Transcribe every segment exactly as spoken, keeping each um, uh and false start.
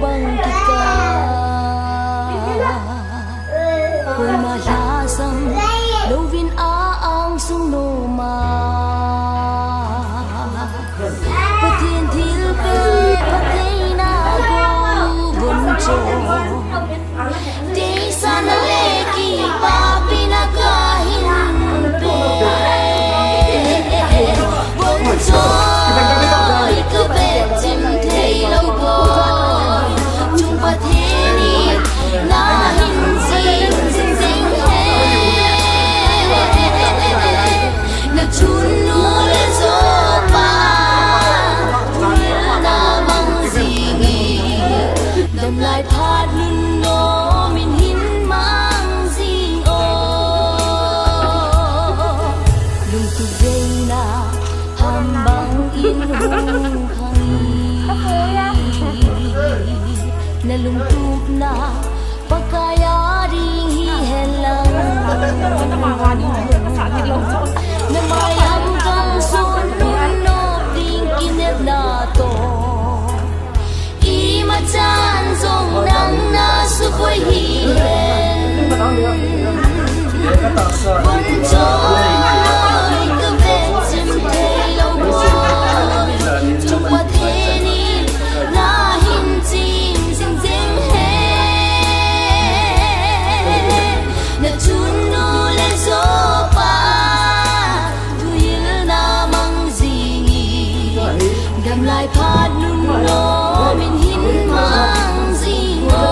Ang kikah, koima lhasam louvin a angsung nom a, Pathen thilpeh phattheina kou von choi. Deisahna le kipapina kahin pe. Von choi, ka vechim thei lou boi. Chung Pathen in nahin ching jing jing hen. Na chunnu le jopa, thuhilna mang jing in. Damlai phat nunnom in hin mang jing o. Lungtup deina ham bang in hung khang i. Na lungtupna Pakai a ding hihen lang. Na mailam kalson nunnop ding kinepna toh, imachan jong nang na suboi hihen. Von choi, ka vechim thei lou boi. Chung Pathen in nahin ching jing jing hen. Na chunnu le jopa, thuhilna mang jing in. Damlai phat nunnom in hin mang jing o.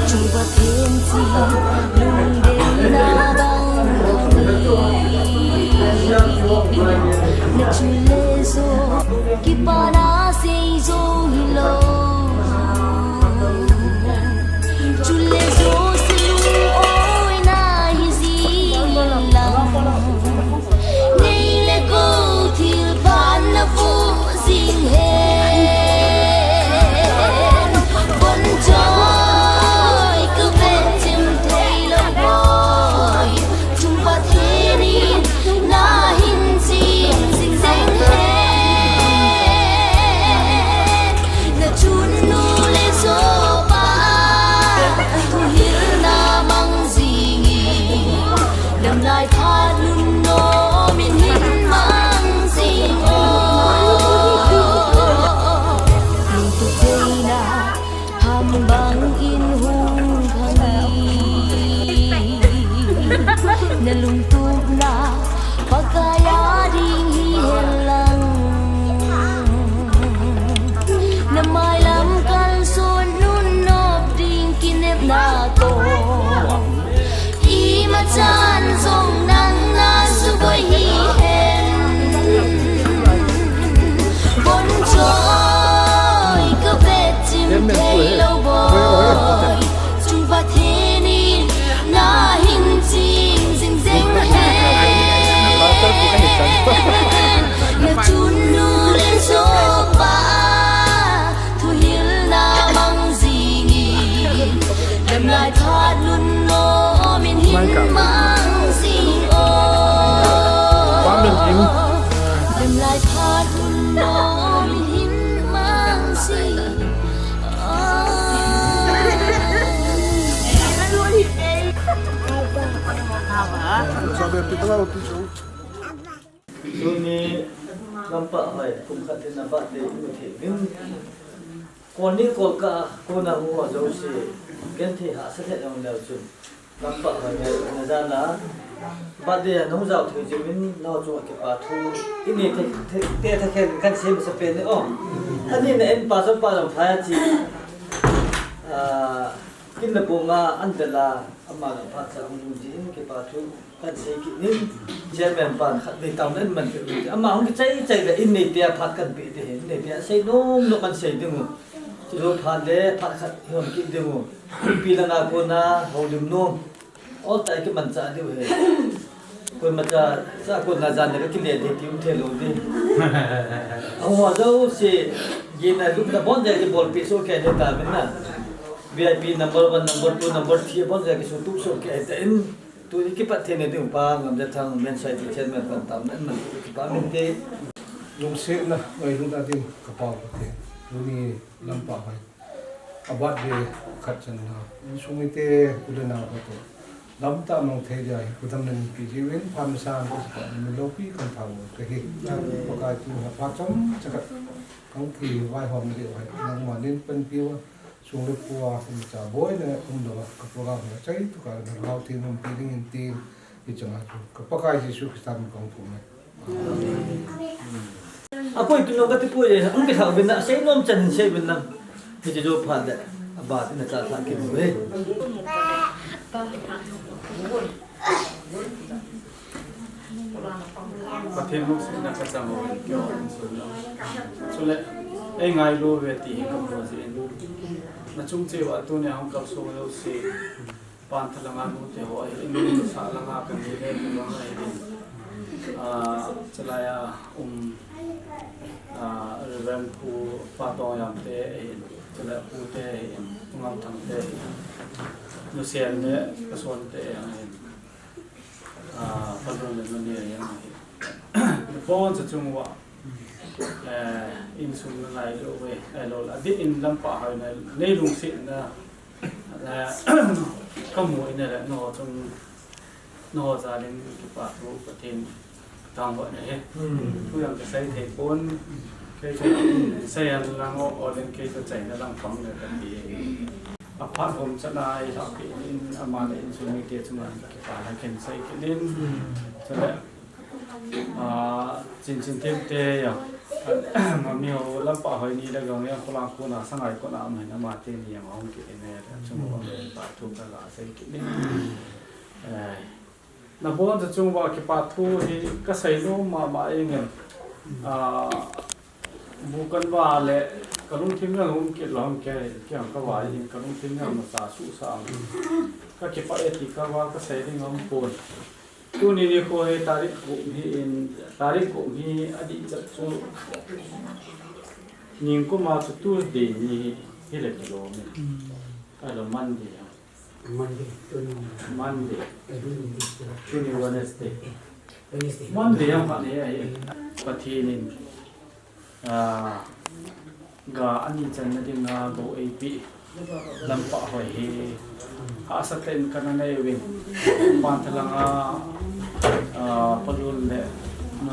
Chung Pathen ching lungdei na bang bang in. Na chule jo, kipana sei jo hilou. Chule jo sei lung oi na hi jing lang. Nei le gou thilpha na vo jing hen. Von choi, ka vechim thei lou boi. Chung Pathen in nahin ching jing jing hen. Na chunnu le jopa, thuhilna mang jing in. Damlai phat nunnom in hin mang jing o. Lungtup deina ham bang in hung khang i. Na lungtupna Pakai a ding hihen lang. Na mailam kalson nunnop ding kinepna toh, imachan jong nang na suboi hihen. Von choi, ka vechim thei lou boi. Chung Pathen in nahin ching jing jing hen. Na chunnu le jopa, thuhilna mang jing in. Damlai phat nunnom in hin mang jing o. Damlai phat nunnom in hin mang jing o. Tuni Lampa hoi, kum khat in a birthday i mu thei uvin. Kol ni kol kah a, kona hung ho jouse, genthei hahsa thei jong leu chun. Lampa hoi, na, na jana, birthday a nung jao thei jing uvin, nao chunga kipa thu, i nei te, te, te thakhen kan sei masa pen e o. Ani na en pa jong pa jong phai a chi. Ah, Kin le bong a an tel a, ama jong phat cha hung lhung jin kipa thu kan sei kit in, chairman pan khatvei taona in man peh u hite. Ama hung kichai chai le in neite a phat kan pe ding ahi, in neite a sei nom nom kan sei ding u. Chujou phat le phat khat hon kit ding u. Kumpi langa kona houlim nom. Ol tai kimanchah diu ahi. Koimacha, cha kona jan le ka kile ding ti um thei lou ding. Ahung ho jouse, gina lupna bon jeh a kibolpeh soh kei ding tauvin na. V I P number one, number two, number three, bon jeh a kisutup soh kei ta in. Tuni kipat thei na ding pa, Ngamjathang, Mensai ti chairman pan taona in man, kipa min te. Lungsetna, ngailutna ding, ka pa ka te. Tuni Lampa hoi. A birthday khat chan na. Insung mite u le nao ho toh lamtah mang thei dia hi khudam nan pi jiuvin, pha masa an ko sapa ni mi lopi kan thau ka hi. Pakai tu ha pha chomcha khat kan kivaihom diu ahi. Nangma nin panpiu a, sung le pai a, um cha boina um lou a, ka program hi achai tuka na hao tin umpi ding in tin, hichang a chu ka Pakai Jesu Christa min kong thum e. Apoi tun lou kati poi le, hung kithah uvin na, sei nom chan sei uvin na. Hiche jou phat le, a birthday na cha thah kit uve. Pathen lungsetna ka chang uvin, keiho insung na. Chule, ei ngailu uve ti hi ka mu jin. Na chung cheh uva tuni a hung kalsong jouse. Pantha langa nute ho ahin, Sah langa kani le, Pu langa ahin. Ah, chulai a um, ah, Reverend Pu Patong Yam te ahin, chulai a Pu te ahin, Pu Ngamthang te ahin. Nu Sen le, Pa Son te ahin. Ah, Pa Lun le Nu Nel jong ahin. Naboncha chung uva. Eh, insung na ngailu uve, eh, lou la. Adeh in Lampa hoi na, nei lungsetna, eh, ka mu in le, nangho chung, nangho jal in kipa thu Pathen ka thangvah na ahi. Hmm. Thu jong ka sei thei pon, kei chu sei hen lang o, o leng kei chu chaina lang pang le ka ti. Aphat hom chan a ei lhahpi in, ama le insung mite chunga kipa na khen sei kit in. Hmm. Chule, Ah, Chinchin Thim te jong, ah, miho Lampa hoi ni le jong jong, Khulang kona, Sangai kona um hin, ama teni jong ahung kit in e, chung uva le, pa thu ka ga sei kit in. Eh, naboncha chung uva kipa thu hi ka sei nom mama jeng in. Ah, bu kan va le, ka lungthim jong um kit lou, kei, kei jong ka va jeng in, ka lungthim jong masa suhsa. Ka kipah e ti ka va ka sei ding um pon. Tuni nikho hi tarik gup hi in, tarik gup hi adih chet chu, ningkum a chu Tuesday ni hi, hile kilom e. Hmm. Ahilou Monday a. Monday, tuni. Monday. Eh, tuni Tuesday. Tuni Wednesday. Wednesday. Monday a phat ni ahi. Pathen in Ah, ga ani channa dinga go eipeh Lampa hoi hi hahsa tah in kana nei uvin. Pantha langa, ah, Pa Lun le Nu,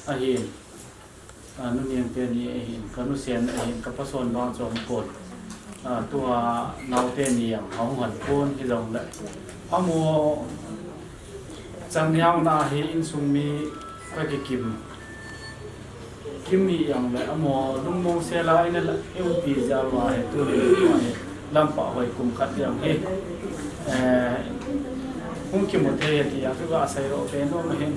ahin, ah, Nu Nel teni ahin, ka Nu Sen ahin, ka Pa Son vang chu aum pon. Ah, tua nao teni jong ahung hon pon hijongle. Amaho Chang jong na hi insung mi ka kikim. Kim hi jong le amaho lungmong sel a ina la, eu ti jal uva hi tuni hi Lampa hoi kum khat jong hi. Eh, hung kimu thei ti a chu ka sei ro pe nom hin.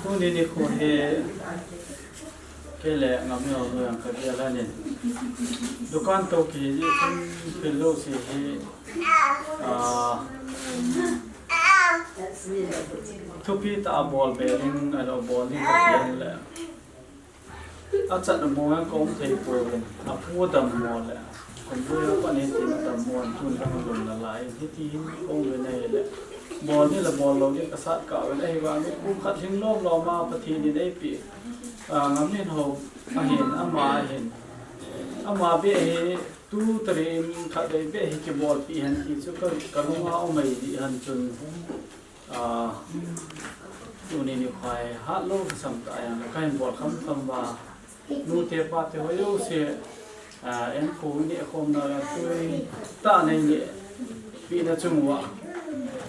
Tuni nikho hi kei le Ngamneo jong ka gel ahin. Dukan toh kiji chun pil jouse hi, ah, thupi tah a bol be ding, ahilou bol ding ka gel le. Achatna mong a ka um thei pouvin, apu dammo le, kum lui a pat hitin dammo, tun dang lum nalai, hiti hin ka um ve nai le, bol ni le bol lou ni ka sat kah uvin, ahivangin kum khat hing lom lom a Pathen in eipeh, ah, Ngamneo ahin, ama ahin, ama beh hi tu tarin khatvei beh hi kibolpeh hen ti chu ka, ka lung a um mai ding hen chun, Ah, tuni nikho hi hatlou kisam tah a jong le, ka hin bol kham kham uva. Nute pate ho jouse, ah, enkho neh khomna le tui tah nei nehpeh na chung uva.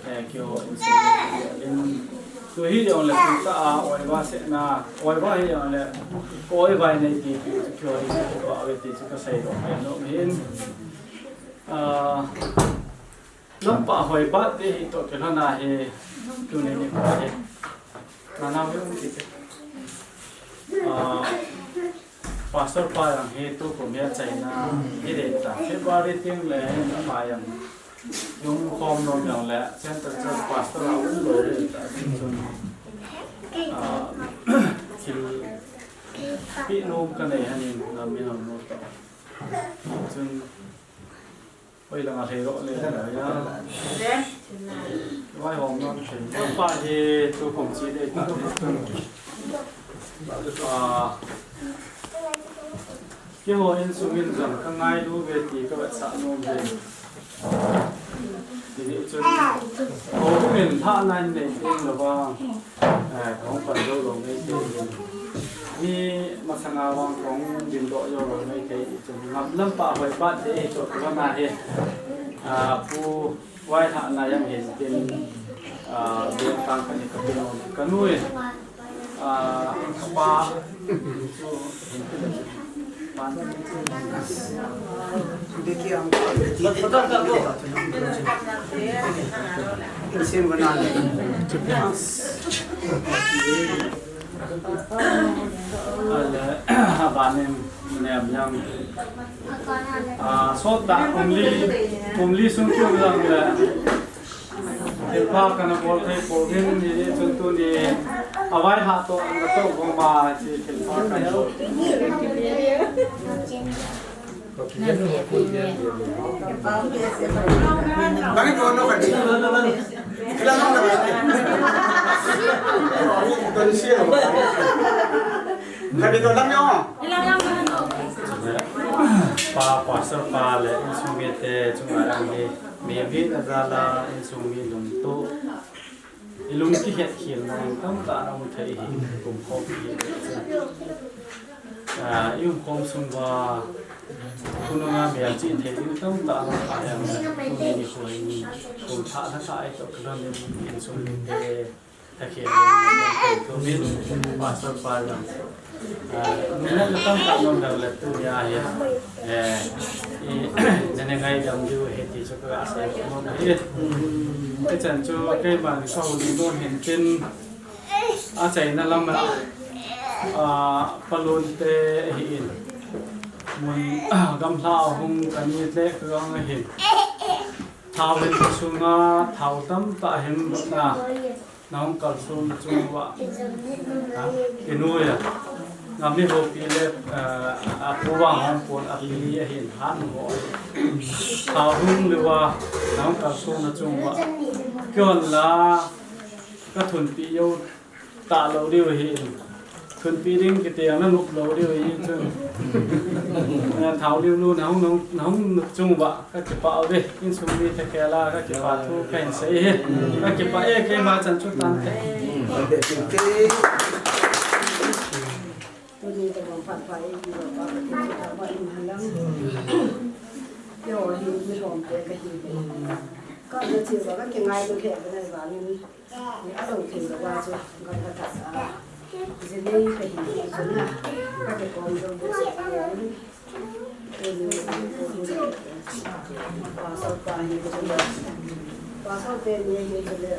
Eh, keiho insung le, tu hi jong le tui tah a oiva sehna, oiva hi jong le, oiva nei ti pi chu keiho hi chu ka uve ti chu ka sei doh pen nom hin. Ah, Lampa hoi birthday hi toh kilhon a hi, tuni nikho hi. Nana ve um kit. Ah, Pastor pa jong hi tukum hi achaina hi ding ta. February teng le hin ama jong lungkhom nom jong le, Central Church Pastor a um lou ding ta. Chun, ah, thilpeh nom ka nei hon in, Ngamneo nu toh. Chun, Oi, langa thei ro le, le, ya. Vai hom non thei. Pa hi tu kum chi dei ta. Ah. Keiho insung in jong ka ngailu ve ti ka vetsah nom ve. Tini chun, ho min tha nan nei ding lo vang. Eh, kong pan jou lou maithei. Mi masanga vang kong dingdoh jou lou maithei. Chun ngam lam pa hoi pa te hi chu ka na hi. Ah, pu Vai ha na yang hin tin, ah, biak tang ka ni ka pin on. Ka nu in, ah, ka pa chu hin tin. Deki ang. Mat pata ka ko. Insin ko na. Ale, abanin nem yang. Ah, sot ta kum li, kum li sung kiu lang le. Thilpha kana bol thei pouvin ni chun tuni a vai ha to na to goma chi thilpha kana bol. Tangi to no kati. Kila no kati. Kati to lang yo. Pa, pastor pa le insung mi te chunga lang hi. Mi vi na jala insung mi lungto. I lung kihet khel na in tamtah na um thei hi, kum khop hi. Ah, i um khom sung uva, khonunga mel chih thei ding tamtah na um thei hi, kum ni ni khoi ni, kum thah na thah ai to kidon ni insung ni te, tha khel ni, ni thei to min, pastor pa jong. Ah, nunga ka tamtah nom dang le tunia hi, eh, i, nene ngaidam diu ahi ti chu ka asei nom ahi. Hichan chu keiman ka houlim nom hin tin, achaina lam a, ah, palun te ahin. Mun, ah, gamla a hung kani le ka gang ahin. Thao hin ka sunga, thao tamtah hin na. Nahung kalsonna chung uva. Ha? Kinu ya. Ngami hopi le, eh, apu vang hung pon api ahin han ho. Thao hung le uva. Nahung kalsonna chung uva. Kihon la. Ka thunpi jou ta lou diu ahin. Thunpi ding kiti ang na nop lou diu ahi chun. Eh, thao liu lu nahung, nahung, nahung chung uva. Ka kipah uve, insung mi te khel a, ka kipah thu kahin sei e. Ka kipah e, keima chan chu tante. Tuni tabang phat pha e, ki ba pa, ki chu ta ba in halang. Keiho hi, mi lhom te kahi. Ka na chi ba, ka kingailu khe ba na ba min. Ni a lou thei lou a chu, ka ka ta sa. Jinei kahi chu na. Ka kikom lou bu chu. Pastor pa hi chu le. Pastor te ni hi chu le.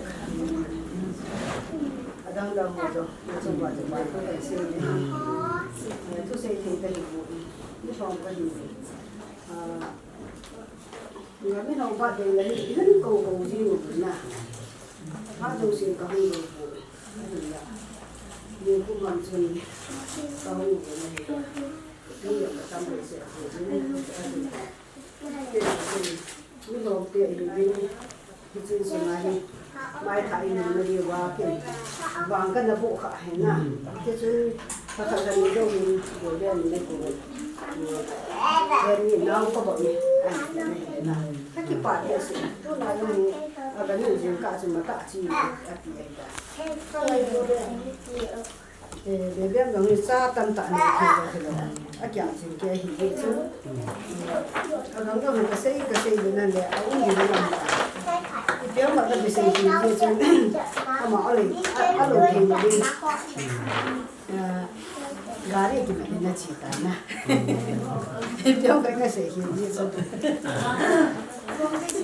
Adang dang ho chu, chu ba chu ba ko kai se ni. Thusei thei kahi bu. Ni phong kahi. Ah, Ngami nau ba dei la ni, nani ko ko ji u na. Ba dou sin ka hung lou ko. Ani la. Ni ku man chun ka hung ko na ni. Ni ya ka tam le se ko ni. Ani la. Ni lom te ni ni. Ni chin sunga ni. Mai tha in na ni wa ke. Bang ka na bu kha he na. Ke chun ka kha ka ni do ni. Go le ni ko. Ke ni nau ko ba ni. Ani na. Ka kipah e si, tuna jong hi, a, ka nu jing kah chu matah chi, a ti ahi ta. Eh, Bebem jong hi cha tamtah nei thei lou hilou. A kiang jing kei hi ve chu. A gang jong hi ka sei, ka sei ve nan le, a um ve nan le. Ipi ama ka ti sei hi ve chu. Ama a lei, a, a lou thei lou ve. Ah, gari kimat na chi ta na. Ipi ham ka sei hi ni chu.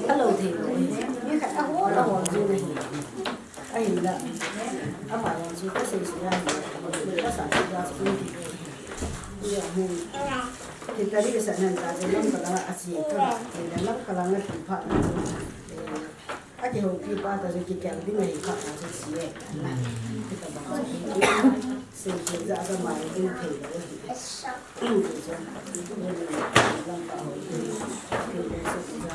Ka lou thei lou. Ni khat a ho, a ho ji na hi. Ahinla. Ama jong chu ka sei sei a hi. Ka sa chu ka chu ni. Ni a hin. Ki tari sa nan ta chu lam ka la a chi ka. Ni lam ka la na ti pha na chu. Eh, A kihoupi pa ta chu kikel ding ahi kha ta chu si e. Kita bang chu sei sei ja ja mai ding thei lo hi. Chu chu lam pa ho. Thei lo chu ja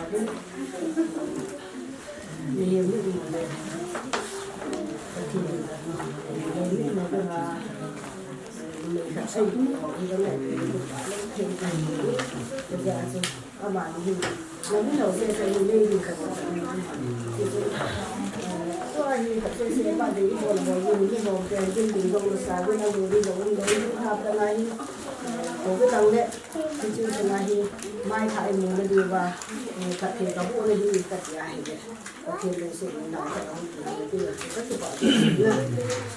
Mai kha i mu na diu va, eh, khat thei ka bu na hi ka ti a hi le. Pathen lungset in na ka hung ti na ti na ka ti ba ti na.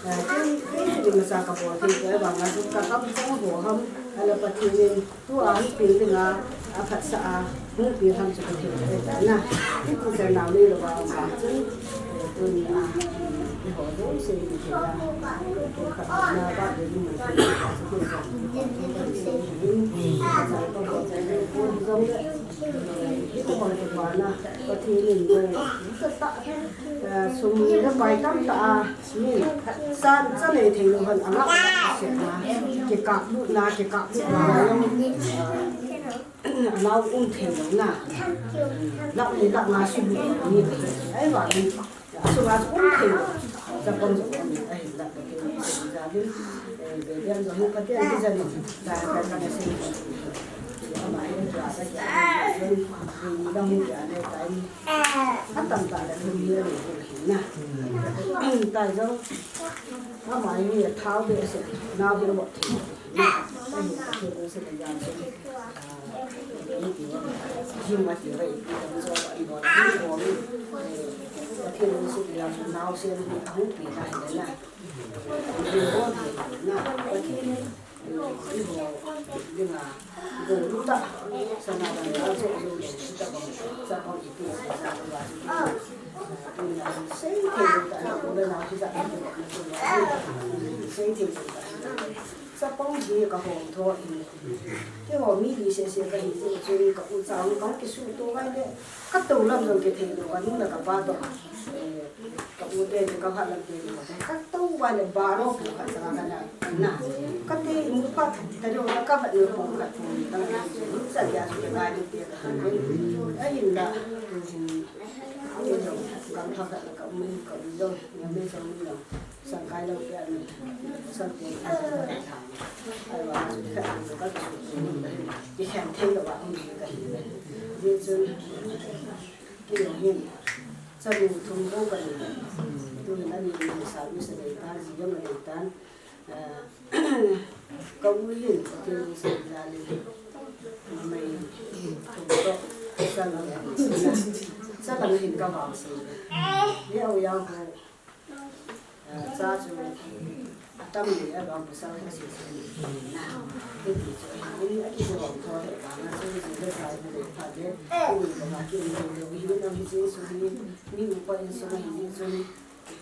Eh, tin, tin, tin, masa ka bol thei ko, eh, vang a chu ka kam chang ho ham, ala Pathen in tu a hung pil ding a, a phatsa a, hung pil ham chu ka thei ko, eh, ta na. Ti ti sa nau le lo ba ma chu, eh, tu ni a, eh, ho lo se ni na. Tu ka na ba de ni ma chu, chu ko sa. Sa ko ko, eh, ko jong le. Sum le pai tamtah a min san cha nei thei lou hen, a ngah a se na, kikap lut na, kikap lut na, a nau um thei lou na, lakh ni lakh nga sum ni, ahivangin Asunga chu um thei lou. Chapang jong um ahin la, Pathen in sei jal in, eh, Pathen jong um, Pathen in jal in, ka, ka, ka na sei. Ama hin tua sa ki, a, ni ni la mu ki a ne tai. A tam ta la thum ni la ni hin na. Tai jong, ama hin thao be se, nao be mo thei. Chapang hi ka hom tho in. Keiho mi li sese ka hi jeh chun ka u cha u ka kisuto vai le. Ka tou lam jong kithei lou, ka nu le ka pa toh. Eh, ka u te, ka khat lam te, ka tou vai le baro pu khat cha ka na. Na. Ka te mu phat ta lou, ka vat le pu khat pu, ka na. Sa ya su ka le te. Ahin la. Ka pha ka, ka um, ka um jong, ya me jong ni jong. Sang kai lou pia ni, sang te, ai wa, ka, ka, ki khen thei lou wa, um, ka hi le. Jeh chun, kei jong hin, chanu thum bou ka nei. Tu hin ani ni sa, mi sa nei tan, ji jong nei tan. Ah, ka u hin, kei jong sa ja le. Mai, thum toh, sa la, sa la hin ka vang si. Ni au yang ho, Cha chu atam ni a bang pasal ka si si na. Hiti chu ni a ki chu bang tho le ba na chu ji le sai le pha le. Ni ko ma ki ni le wi ni na hi ji su ni ni u pa in su na hi ji su ni.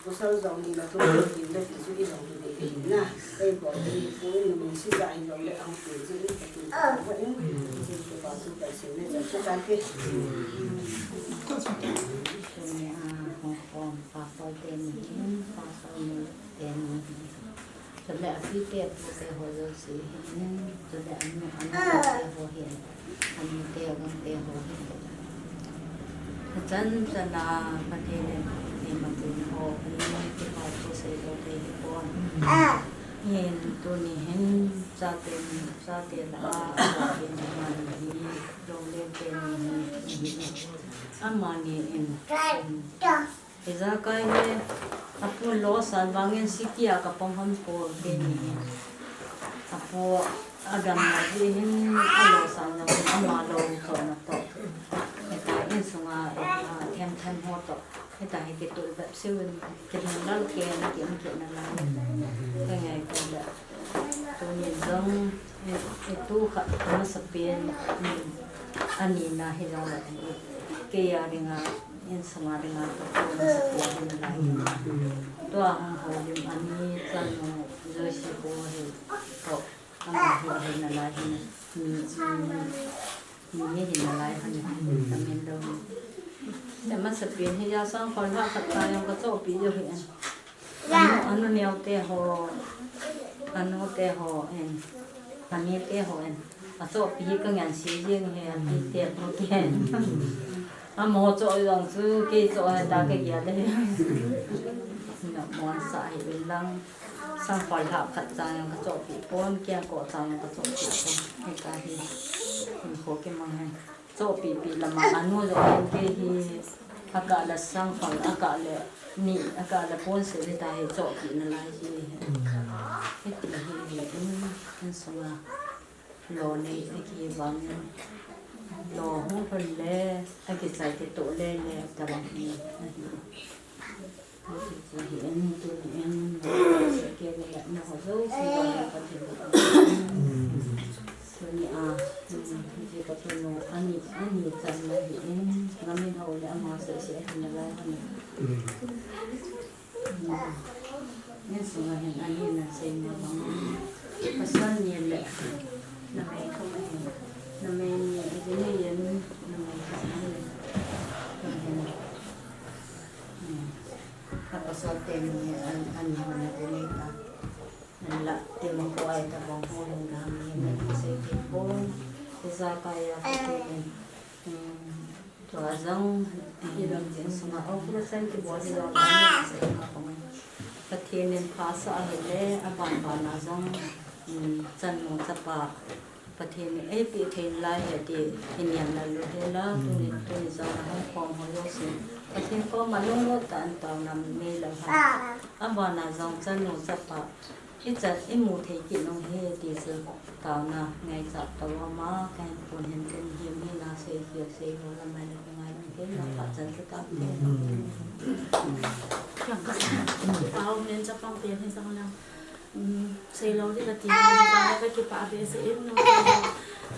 Pasal jong ni na tu ni le ti su ni jong ni na. Ei ko ni ko ni si sa hi jong le ang ti ji ni ko ni ko ni ji ko ba tu ka si ni ja chu ka ke. Papa teni hin, pastor nu teni hin. Chule apite apute ho jouse hin. Chule anu, anute ho hin. Anute agangte ho hin. Achan chana Pathen in imatin ho, anu kipa thu seilou thei hipon. Hin tuni hin chaten, chate la a, chaten man hi, longlen teni hi. Amani in. Ijakai le, apu lo san vangin city a kapang hon ko teni hi. Apu adam na ji hin alo san na ama lo ko na to. Hita insunga, eh, them them ho to. Hita hi kitu bep siu in, kilung lal ke na ki um ke na la. Ke ngai ko le. Tuni jong, eh, eh, tu khat masapen, mm, ani na hi jong le, eh, kei a dinga, insunga dinga, tu masapen hi na lai. Tua hung houlim ani chanu Joyce ko hi, to, ama hi, hi na lai hi, mm, mm. Ni hi na lai hon, ka min lo. Te masapen hi ya sang khol ha khat ta jong ka chohpi jo hi an. Anu, anu neo te ho, anu te ho en, ani te ho en. Achohpi hi ka ngan si jeng hi, ani te ho ke. Amaho choh jong chu kei choh hita kagel e. Nopmo sa hi inlang. Sangkhol hah khat chang jong kachohpeh pon, kengkoh chang jong kachohpeh pon. Hita hi. Hinkho kimang hi. Chohpeh peh lama anu jong hin kei hi. Akah le sangkhol, akah le ni, akah le pon se hita hi chohpeh nalai hi. Hiti hi hi in, insunga. Lo nei akivang in. Lo hung lhun le, akichai kitoh le le, tabang hi ahi. Hiti chu hi in, tuni in, lo se kei le le, amaho jouse jong le Pathen in. Tuni a, hiti ka tunu, ani, ani channa hi in, ngamin ho le ama seh seh ahi nalai hon. Insunga hin ani nasei na bang. Pasal ni le. Namei thum ahi. Namei ni, ajinei in, namei thum ahi. Ahin. Hmm. Apasal teni, an, ani ho na jinei ta. An la, temo ko ai tabang ho hin gami, nasei kit pon. Ijakai a, Pathen in. Hmm. Tua jong, eh, insunga operation kibol hi jong, Pathen in phasah ahile, aban ban a jong, um, chanu chapa, Pathen in eipeh thei nalai ahi ti, iniam nalou hela, tuni, tuni jong ahung khom ho jouse. Pathen koma lunglut tah in taona nei lou hen. Aban a jong chanu chapa, Ichan imu thei kit nung hi ti chu taona ngaichat tao ma, kahin pun hin tin hi mi na sei hi sei ho la mai na ka ngai nung hi na pa chan ka ta te. Yang ka sa. Pau nen chapang pen hi sang lang. Um, sei lou di ka ti ka ka kipah behseh in nung.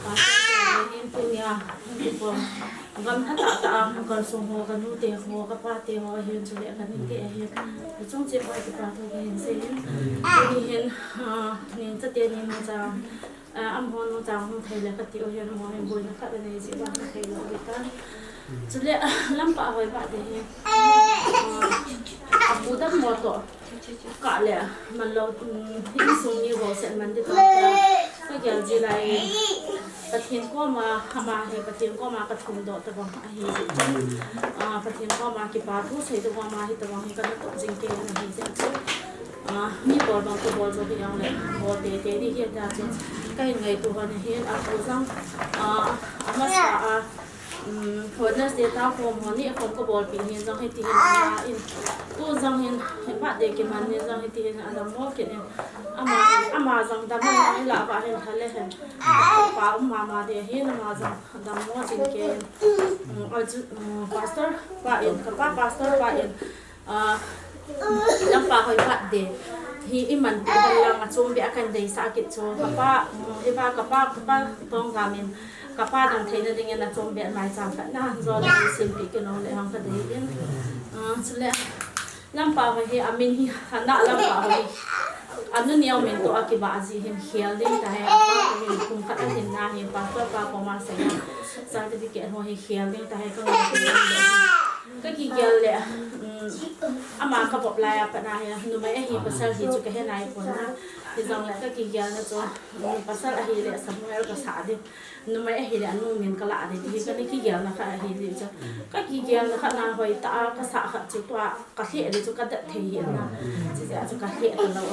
Pastor te in tunia, in tupo. Gam thahatah a, kalsong ho, ka nu te ho, ka pa te ho, ahin chule ka ni te ahin. Chung cheh a kipathu kahin sei in. Tuni hin, ah, ning chate ni ma cha, ah, amaho nu cha hung thei le ka ti u hin, amaho hin boina khat anei jeh uva hung thei lou u tan. Chule, lampa hoi ba te hin. Ah, apu dam mo to. Kah le, man lou, um, insung mi ho sen man di ta. Ka gel ji lai. Pathen koma, ama hi Pathen koma ka thum doh tabang ahi jeh chun. Ah, Pathen koma kipathu sei tabang ama hi tabang hi ka na toh jing kei ahi jeh chun. Ah, mi bol bang ka bol jo hi jong le, bol tete di hi ta chun. Ka hin ngaito ho na hin, apu jong, ah, amasa a, Um, Wednesday ta khom ho ni khom ka bolpi hin jong hiti hin ama in. Tu jong hin, hi birthday kiman hin jong hiti hin adam mo kit in. Ama, ama jong dam mo in la ba hin thale hin. Pa um mama de hin ama jong dam mo jing kei in. Um, a chu, um, pastor pa in, ka pa pastor pa in. Ah, lampa hoi pat de. Hi iman pi hal lang a chom be a kan deisah kit chu. Ka pa, mm, hi ba ka pa, ka pa tong gamin. Ka pa dang theina dingin a chom be maicham khat na. Jol a simpi kit nung le hang ka dei in. Ah, chule lampa hoi hi a min hi hana lampa hoi. A nu neo min to a kiba a ji hin khel ding ta he. A pa ko hin kum khat a hin na hin pastor pa koma sei a. Certificate ho hi khel ding ta he ka ngai. Ka kigel le, um, ama ka vop lai a pat na hi, numei ahi pasal hi chu ka he nai pon na. Hijongle ka kigel na chu, um, pasal ahile Samuel ka sah ding. Numei ahile anu min ka lah ding. Hi ka ni kigel na khat ahi le chu. Ka kigel na khat na hoi ta a ka sah khat chu tua ka lheh le chu ka det thei hi na. Chu chu ka lheh ta lou.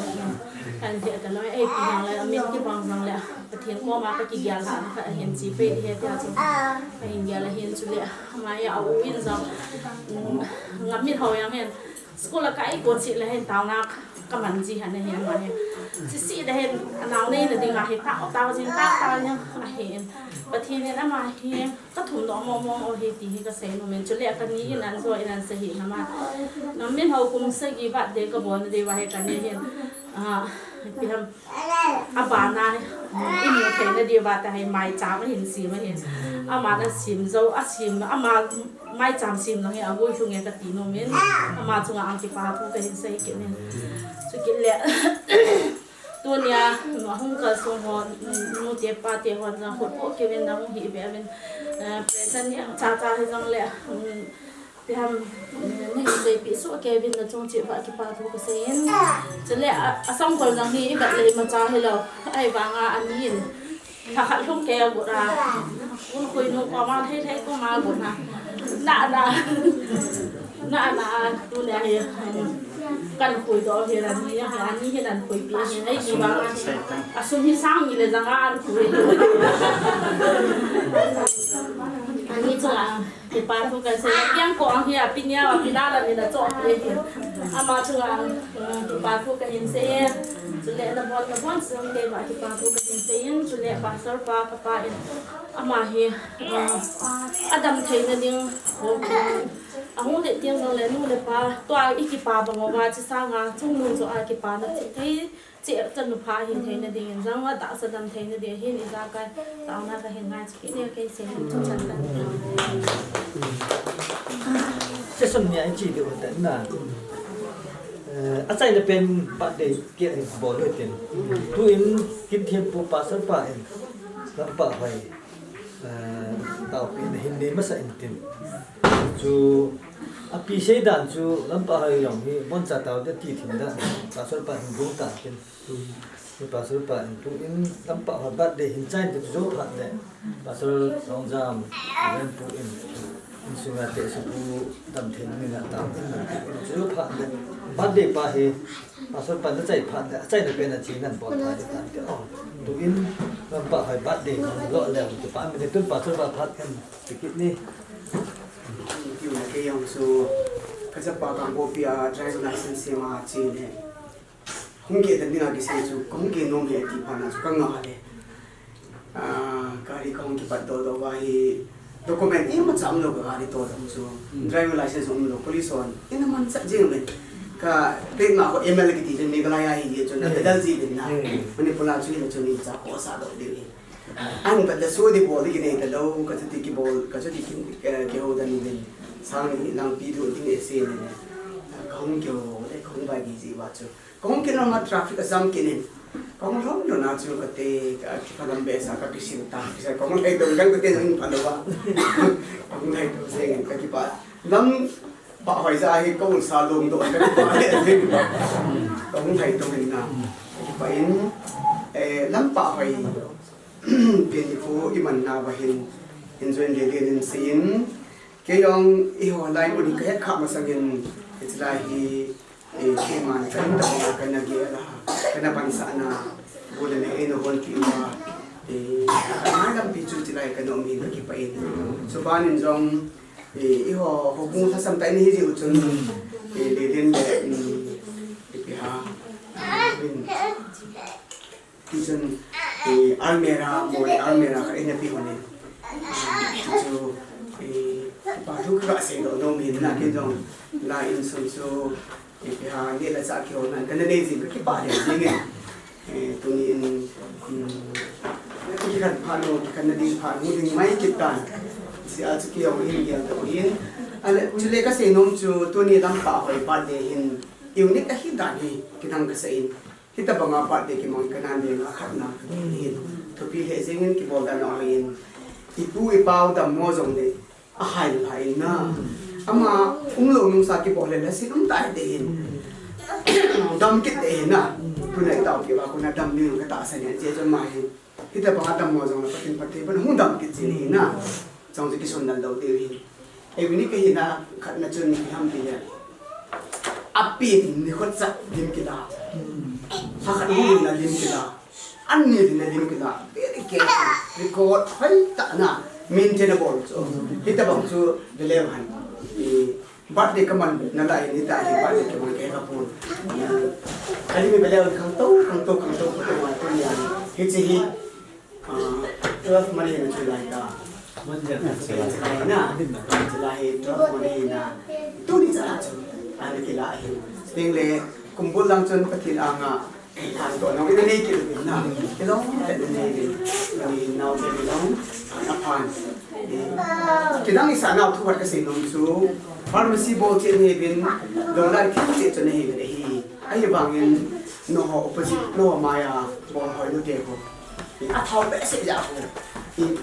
Kan lheh ta lou. Ei pi jongle, min kibang jongle. Pathen koma ka kigel na khat ahin chi pe di he tia chu. Ka hin gel ahin chule. Mai a u in jong, um, ngam mit ho jong hin. School a kai kon si le hin taona ka man ji han hin mai. Si si le hin anao nei na ding a hi tao tao jing tao tao jing ahin. Pathen in ama hi ka thum doh mo mo o hi ti hi ka sei nom in chule ka ni in an jo in an sei hi na ma. Ngam mit ho kum sagi birthday ka bol na ding va hi ka ni hin. Ah, pi ham. A bana, i mu theina diuva ta hi maicham ahin sim ahin. Ama na sim jo, a sim, ama maicham sim lang hi a vui lhung e ka ti nom in. Ama chunga ang kipa thu ka hin sei kit in. Chu kit le. Tunia, nu hung kal sung ho, nu te pa te ho na khut po kevin na hung hi be vin. Eh, present ni ang cha cha hi jong le. Pi ham, eh, na hin seipi suh kei vin na chung cheh uva kipa thu ka sei in. Chule a, a sangkhol jong hi i vet le imacha hilou. Ahivanga ani in. Lha khat lhung kei a got a. Un khui nu ko ma thei thei ko ma gu na. Na na. Na na tu le he. Kan khui do he la ni ya ni he nan khui pi he ai ni ba ma. A sum hi sang ni le jang an khui. Ani chu a. Kipa thu kasei. Kiang ko ang hi a pi nia wa pi da la ni la cho pi he. Ama chu a. Kipa thu kahin sei. Chule na bon na bon sum ke ba kipa thu kahin sei in. Chule pastor pa ka pa in. Ama hi, ah, adam theina ding, ahung le tiang jong le nu le pa, tua i kipa bang uva chi sanga, chungnung chu a kipa na chi thei, chi chan nu pha hin theina ding in jong, a da sa dam theina ding hin i ja ka, tauna kahin ngai chi kit ne kei sei hin chu chan kan. Session ni ai chi de hotel na. Eh, achaina pen birthday cake hi bol u hitin. Tuin Kimthempu pastor pa in Lampahhoi, eh, taopeh na hin nei masa intin. Chu api seidan chu Lampahhoi jong hi boncha tao te ti thim dan pastor pa hin bung tan tin. Hi pastor pa in tuin Lampahhoi birthday hin chai te chu jo phat le. Pastor Rongjam, Reverend Pu in, insunga te su pu dam thei ni na tam in, in chu phat le, birthday pa hi, Pastor pa na chai phat le, achaina pen a chi nan bol phat le tan te, oh, tuin, Lampahhoi birthday, lo le, kipa mi tun Pastor pa phat kan, tikit ni. Tiu na kei jong chu, ka chapa Kangpokpi a driver license sema chi le. Hung keh dan dinga kisei chu, ka hung keh nom e ti phat na chu ka ngah le. Ah, gari ka hung kipat doh doh uva hi document imacha umlou ka gari toh jong chu. Hmm. Driver license umlou, police hon. Ina man chat jing le. Ka pet ma ko M L kiti chu Meghalaya hi je chu na, hmm, pedal ji din na. Hmm. Manipur a chu hi chu ni cha ko sa doh ding hi. An pat da so di bol di kinei talou, ka chuti kibol, ka chuti ki, eh, kihou dan in. Sang ni lang pi du ding e se ne. Ka hung kihou le, ka hung bai di ji uva chu. Ka hung kit lama traffic a jam kit in. Ka hung lhom lhon a chu ka te, ka kipha lam behseh a ka kisin ta. Kisa ka hung lhai dong dang ka te jong pha lou a. Ka hung lhai dong jeng in ka kipa. Lampahhoi ja hi ka un sa lom doh ka kipa le jeng. Ka hung lhai dong in na. Ka kipa in, eh, Lampahhoi. Pen ni ko i man na va hin. Enjoy le le nin sei in. Kei jong eiho lai mun hi ka het kha masang in. Hiche lai hi. Eh, keima ni ka in ta banga ka na gel a, ka na pansahna, bu le me eina hon pi uva, eh, ka ngai lampi chu hiche lai ka na um hin ka kipah in. Chuban in jong, eh, eiho, houbung lhasam tah in hi jeh u chun, eh, Lelen le, um, ipi ham, Marvin. Tichun, eh, almirah, mol almirah khat eina pe hon in. Tichu, eh, pa thu ka sei doh nom hin na kin jong la insung chu, eh, ipi ham, neh le chah kihona kana nei jing ka kipah lheh jing in. Eh, tuni in, um, kikhen phat u, kikhenna ding phat hung ding mai kit tan. Hiche a chu kei jong hin gel doh hin. Ahile, chule ka sei nom chu tuni Lampahhoi birthday hin unique ahi dan hi kidang ka sa in. Hitabanga birthday kimang hi ka nan lenga khatna hi thupi lheh jeng in kibol dan a hin. I pu i pau dammo jong le ahai lhai in na. Ama umlou nungsa kibol le lhaset um tai te hin. Dam kit te hin na. Tuna i taopi uva kona dam ding ka tahsan in, hiche chun ama hin. Hitabanga dammo jong le Pathen phatthei pan hung dam kit jin ahi na. Chong chu kison nal lou diu ahi. Ei, unique ahina khatna chun ipi ham tile. Apen nikho cha lim kila. Lha khat hung lim na lim kila. Ani lim na lim kila. Very careful. Record hoi tah na. Maintainable chu. Hitabang chu belehan. I Birthday ka man nalai ni ta hi, birthday ka man ka he ka pon. Kali mi bele khangtou, khangtou, khangtou, khangtou ma tu ni a. Hiche hi, ah, twelve mani na chu lai ta. Manja na chu lai na. Chu lai hi twelve mani na. Tuni cha chu. Ani kila hi. Sting le kumbul lang chun Pathen anga. Phan toh nong ina nei kit uvin na. Kilom pet ina nei uvin. Ni nao te ni long. Aphan. Kidang isa nau thu khat ka sei nom chu. Pharmacy bol cheh nei uvin. Dong lai thil cheh chu nei uvin ahi. Ahivangin nangho opposite nangho maiya bol hoi nu te ho. Athao behseh jeh a ho.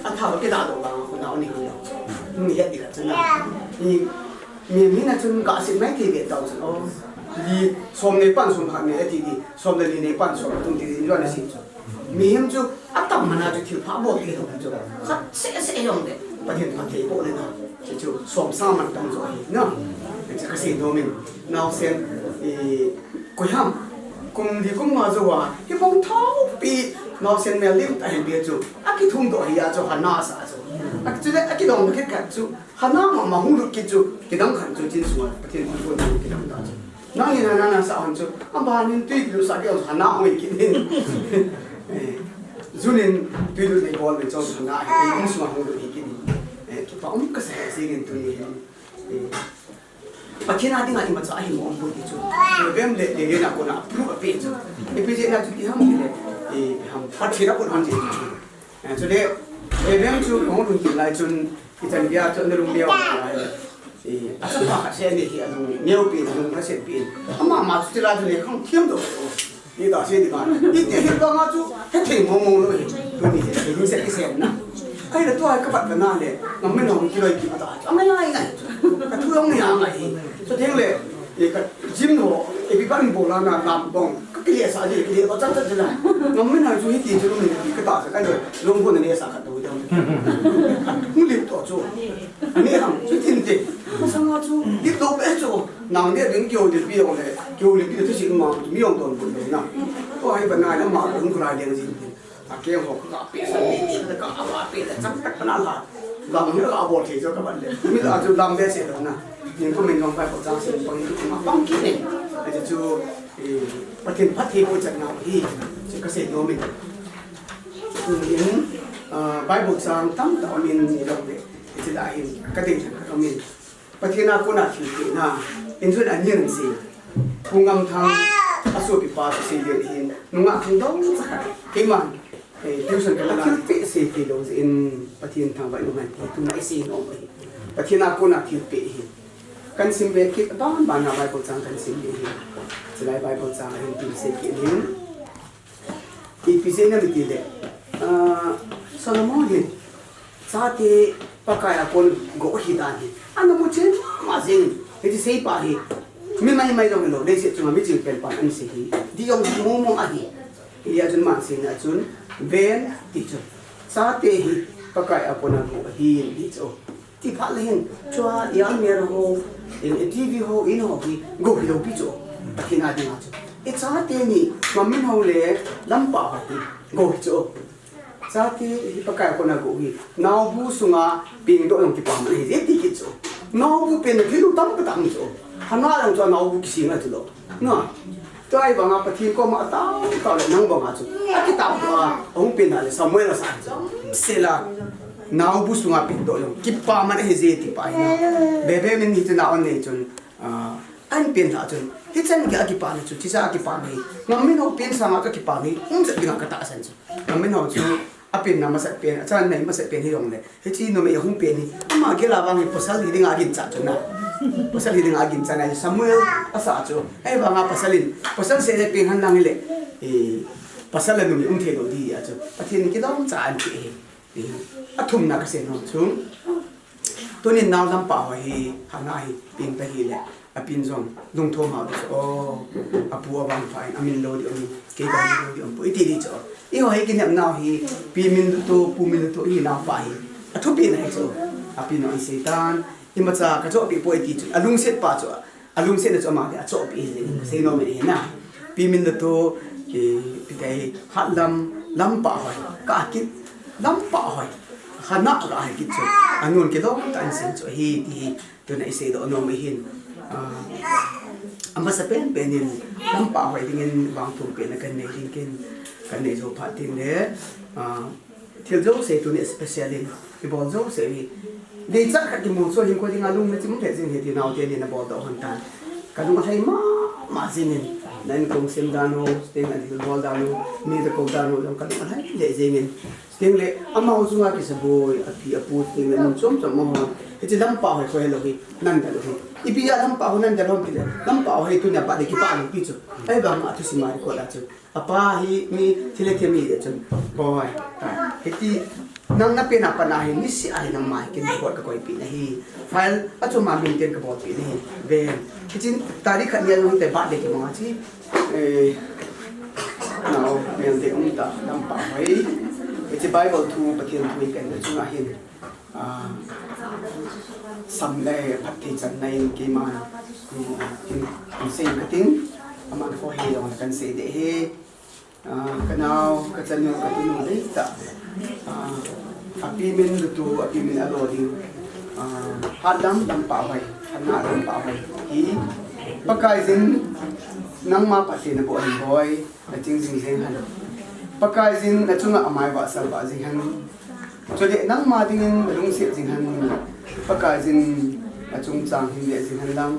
Athao kida doh vang ho nao ni ho. Ni het ni khat chu na. Ni Mi, mi na chun ka sit mai thei ve tau chun, oh, li som nei pan som khat nei ati di, som le li nei pan som tum ti di, lo na sit chu. Mihem chu a tam Amana chu thil pha bol thei lou chu. Khat seh seh jong le. Pathen phattheibohna chu. Chu chu som sa man tam chu ahi na. Chu kasei nom in. Naosen, eh, koiham. Kum li kum nga jou a. Hibang thao pi. Naosen mel lim tah hin pi chu. Akithum doh hi a chu Hannah sa chu. Akile akidong kit khat chu. Hannah mama hung lut kit chu. Kidang khat chu chin sunga. Pathen phattheibohna kidang ta chu. Nangin Hannah nasa hon chu, aban in tui kilut sah kei hon Hannah hung hi kit in. Eh, June in tui lut nei bol nei chon Hannah hi, eh, insung a hung lut hi kit in. Eh, kipa um kasei jing in tuni hin. Eh, Pathen a dinga imacha ahi mo um poi ti chu. Eh, vem le, le, le na kona approve ape chu. Eh, ipi jeh a chu ti ham ti le, eh, ham Pathen a kon ham ti chu. Eh, chule, eh, vem chu kahung lhun kit lai chun, ichan gei a chu ana lung leo lai. Eh, achapa khat seh ni hi alung neo pi, alung khat seh pi. Ama ma chu tila chu le khang thiam doh. Ni ta se ni ba. Iti hi banga chu hethei mong mong lou hi. Tuni hi, hi se ki se na. Ahile tua hi kapat kana le, ngam men hong kiloi ki mata. Angai ngai ngai. Kathu jong ni angai hi. Chutengle, eh, ka gym ho, eh, ipi ban bol a na lam bong. Kakile sa ji, kile o chat chat ji la. Ngam men hong chu hiti chu lung ni kata sa kai loi. Lung ko na ne sa khat to dam. Hung lim to chu. Ani ham chu tin te. Masanga chu, lim to pe chu. Nang de ding kio de pi o le. Kio le pi de chu si ma, mi ong ton bol na. Ko ai ba na na ma ko ko lai de ji. Akeng ho ka pe sa ni, ka a pe le chang tak pana la. Lam hi la bol thei jo ka ban le. Mi la chu lam be se na. Nin ko min jong pai ko chang se pang ni ma pang ki ne. Ai chu, eh, Pathen phattheiboh chan na hi. Chu kasei nom in. In, ah, Bible chang tamtah um in ni lo le. Chu la hin ka dei chan ka um in. Pathen a kona thilpehna, in jun a nian si. Pu Ngamthang a sopipa chu seilel hin, nungah thangdong cha khat. Keiman, eh, tuition ka la thilpeh sei thei lou jeh in Pathen thangvah in um hen ti, tuna i sei nom ahi. Pathen a kona thilpeh hi. Kan sim ve kit, aban ban a Bible chang kan sim ve hi. Chulai Bible chang a hin tin sei kit hin. Ipi jeh inem itile, ah, Solomon hin, chate Pakai a kon go hi dan hi. Ana mu chen ma jing, hiti seipa hi. Mi mai mai jong hilou, leiset chunga mi chingpen pan ahi sei hi. Dih jong dih mong mong ahi. Hijeh a chun aman seina chun, ven ti chu. Chate hi Pakai a kona go ahi, ti chu. Ti phat le hin, chua, Ialmir ho, in, TV ho, in ho hi, go hilou pi chu. Pathen a dinga chu. I chate ni, Ngam Min Hao le, Lampa ho hi, go hi chu. Chate hi Pakai a kona go hi, naobu sunga pengdoh jong kipaman ahi je ti kit chu. Naobu penna thil tamtah um chu. Hannah jong chu naobu kisem a chu lou. Na, tua hi banga Pathen koma atao tao le nang banga chu. Akitao a, ahung pen a le Samuel asa chu. Sela, naobu sunga pengdoh jong kipaman ahi je ti pa hi na. Bebe min hiche na on nei chun, ah, ahin pen lhah chun. Hichan gei a kipana chu, hicha a kipana hi. Ngam Min Hao pen sanga chu kipana hi. Um chet dinga ka tahsan chu. Ngam Min Hao chu, apenna masat pen, achan nei masat pen hi jong le. Hiche numei ahung pen hi, ama gel a vang hi pasal hi dinga aginchat chu na. Pasal hi dinga aginchat na, Samuel asa chu. Ahivanga pasal in, pasal seh le pen hen lang hile. Eh, pasal le numei um thei lou ding ahi chu. Pathen in kidong cha ahin pe hi. Eh, athumna kasei nom chu. Tunin nao Lampa ho hi, Hannah hi, peng ta hile. Apin jong, lungthom hao ding chu, o, apu avangpha in, amin lou ding um, kei vang lou ding um, pu iti ding chu. Eiho hi kinep nau hi, Pi Minluto, Pu Minluto, i nao pa hi. Athupi na hi chu. Apin jong asei tan, imacha kachohpeh poi iti chu. Alungset pa chu, alungset na chu ama hi, achohpeh hi, sei nom e hi na. Pi Minluto, i, pi te hi, Hatlam, Lampa ho, ka kit, Lampa ho, Hannah ka hi kit chu. Anun kilom tah in sei chu, hi, ti hi. Tuna isei doh nom ahin, ah, amasa pen pen in Lampa ho dingin vangthum pen a kan nei ding kin, kan nei jou phat tin le, ah, thil jouse tuni special in, ibol jouse hi. Deichat khat kimu chu hin ko dinga lung na chim le jing hi ti nao te ni na bol doh hon tan. Ka lung alhai mama jing in, na in kong sim dan ho, ding an thil bol dan ho, mi ta ko dan ho, jong ka lung alhai le jing in. Chuteng le, amaho chunga kisaboi, api, apu, chuteng le, mun chom chom amaho. Hiche Lampa ho, koi helou hi, nan dalou hi. Ipi a Lampa ho nan dalou ham tile, Lampa ho hi tunia pat le kipah lou pi chu. Ahivanga athusim a record a chu. Apa hi mi thil le thil mi le chun. Boi, ta. Hiti, nang na pen a pat na hi, niseh a hi nangma hi kin record ka koipeh na hi. File, achom a maintain ka bolpeh na hi. Ven. Hiche, tarik khat ni a jong hite birthday kimang a chi. Eh, nao, mel ding um ta, Lampa ho. Hiche Bible thu, Pathen thu hi ka inna chunga hin, ah, sam le phatthei channa in keiman, um, hin, hin sei kating, aman kho hi jong le kan sei ding ahi. Ah, ka nao, ka chanu, ka tunu deitah. Ah, api min lutu, api min alo ding. Ah, hatlam, lampah hoi, hatna lampah hoi. Hi, Pakaiyin, nangma phatthei naboh hen boi. Naching jing jeng hen. Pakaiyin nachunga amai vahsal vah jing hen. Chule nangma dingin nalungset jing hen. Pakaiyin nachungchang hin ve jing hen lang.